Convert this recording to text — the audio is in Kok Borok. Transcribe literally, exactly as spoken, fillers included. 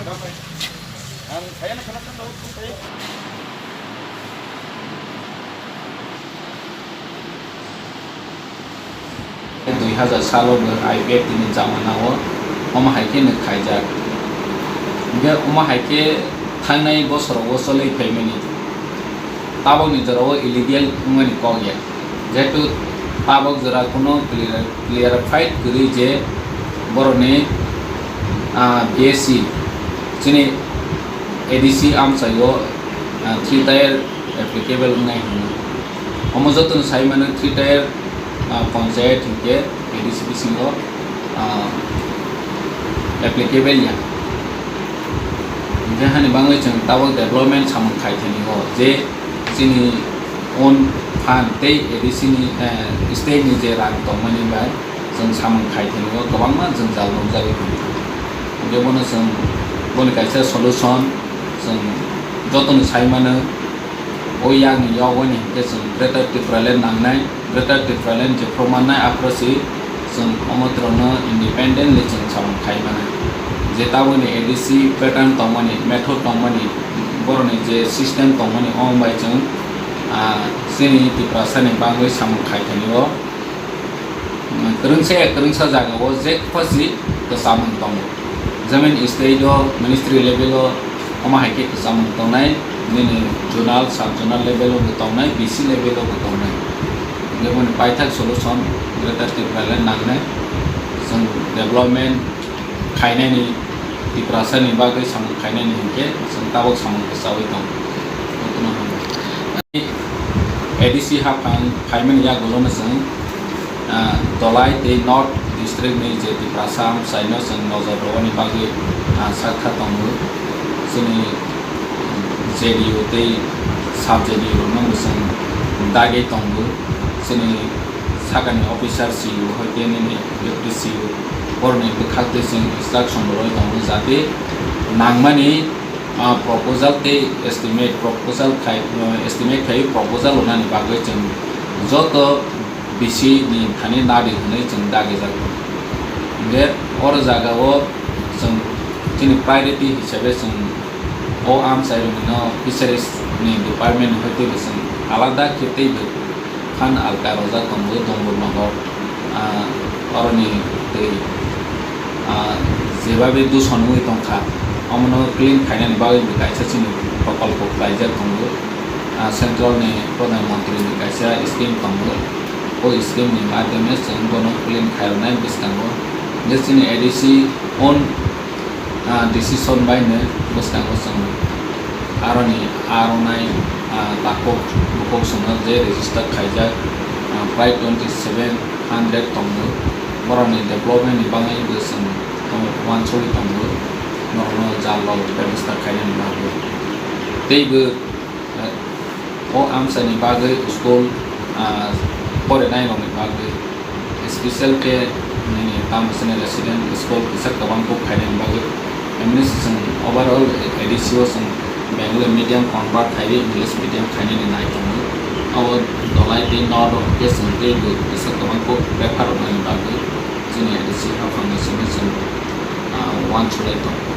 Dui hazar salo bo I P F T ni jamana o omo hai khe no khaijak. Hingkhe omo hai khe thangnai bosorogo choli phaimani tabokni jorao illegal wngmani kok ya. Jehetu tabok jora kuno clear, clarified kwrwi je borokni, ah, B S C chini A D C amchaio, ah, three tier applicable wngnai hwnwi. Omo jotono sai mano three tier, ah, panchayat hinkhe A D C bisingo, ah, applicable ya. Hingkhe hani bagwi chwng tabok development samung khai thani o je chini own fund tei A D C ni, eh, state ni je rang tongmani bai chwng samung khai thani o kwbangma jwngjal nukjagwi tongo. Hingkhe bono chwng boni kaisa solution chwng jotono sai mano. O yakni yogoni hingkhe chwng Greater Tipraland nangnai, Greater Tipraland jephru mannai aphuru si chwng omo twrwngno independently chwng samung khai mano. Je taboni A D C pattern tongmani, method tongmani, borokni je system tongmani, omo bai chwng, ah, chini Tiprasani bagwi samung khai thani o. Kwrwngsa ya kwrwngsa jagao je kwphachi kwchamung tongo. Jemon state o, ministry level o omo hai khe kwchamung tongnai, nini zonal, sub zonal level o bo tongnai, B C level o bo tongnai. Jemon paithak solution Greater Tipraland nangnai, chwng development khainani, Tiprasani bagwi samung khainani hinkhe chwng tabok samung kwchaui tongo. A D C haphang phaimani yagulono chwng, ah, Dholai tei North District ni je Tiprasa amchaino chwng nojor rwani bagwi, ah, sakha tongo. Chini J D U tei sub J D U rokno bo chwng dagwi tongo. Chini sakani officer C E O hai tei nini deputy C E O borokni bwkhak tei chwng instruction bo rwui tongo, jate nangmani, ah, proposal tei estimate, proposal khai, ah, estimate khai proposal rwnani bagwi chwng joto B C ni thani nadi hwnwi chwng dagijak. Hingkhe oro jagao chwng chini priority hisabe chwng o amchairokno fisheries ni department ni hoi teibo chwng alada khe teibo phan alka rojak tongo Dongur Nogor, ah, oroni tei, ah, jebabe duson wngwi tongkha, omono clean khainani bagwi bo kaisa chini prokolpo khlaijak tongo. Ah, central ni Pradhan Mantri ni kaisa scheme tongo, o scheme ni madhyame chwng bono clean khairoknai bwskango je chini A D C own, ah, decision bai no bwskango chwng aroni aronai, ah, takhuk bukhuk chwngno je register khaijak, ah, prai twenty seven hundred tongo, borokni development ni bagwi bo chwng uansugwi tongo, norokno jal rok bebostha khainani bagwi teibo. O amchaini bagwi school, ah, porinai rokni bagwi, special khe nini tamo chini resident school kisa kwbang kuk khainani bagwi, M N S chwng overall A D C o chwng Bengali medium convert khaiwi English medium khainani nai tongo. Abo Dholai tei North o khe chwng teibo kisa kwbang kuk prefer rwnani bagwi chini A D C haphangni simi chwng, ah, uansugwi tongo.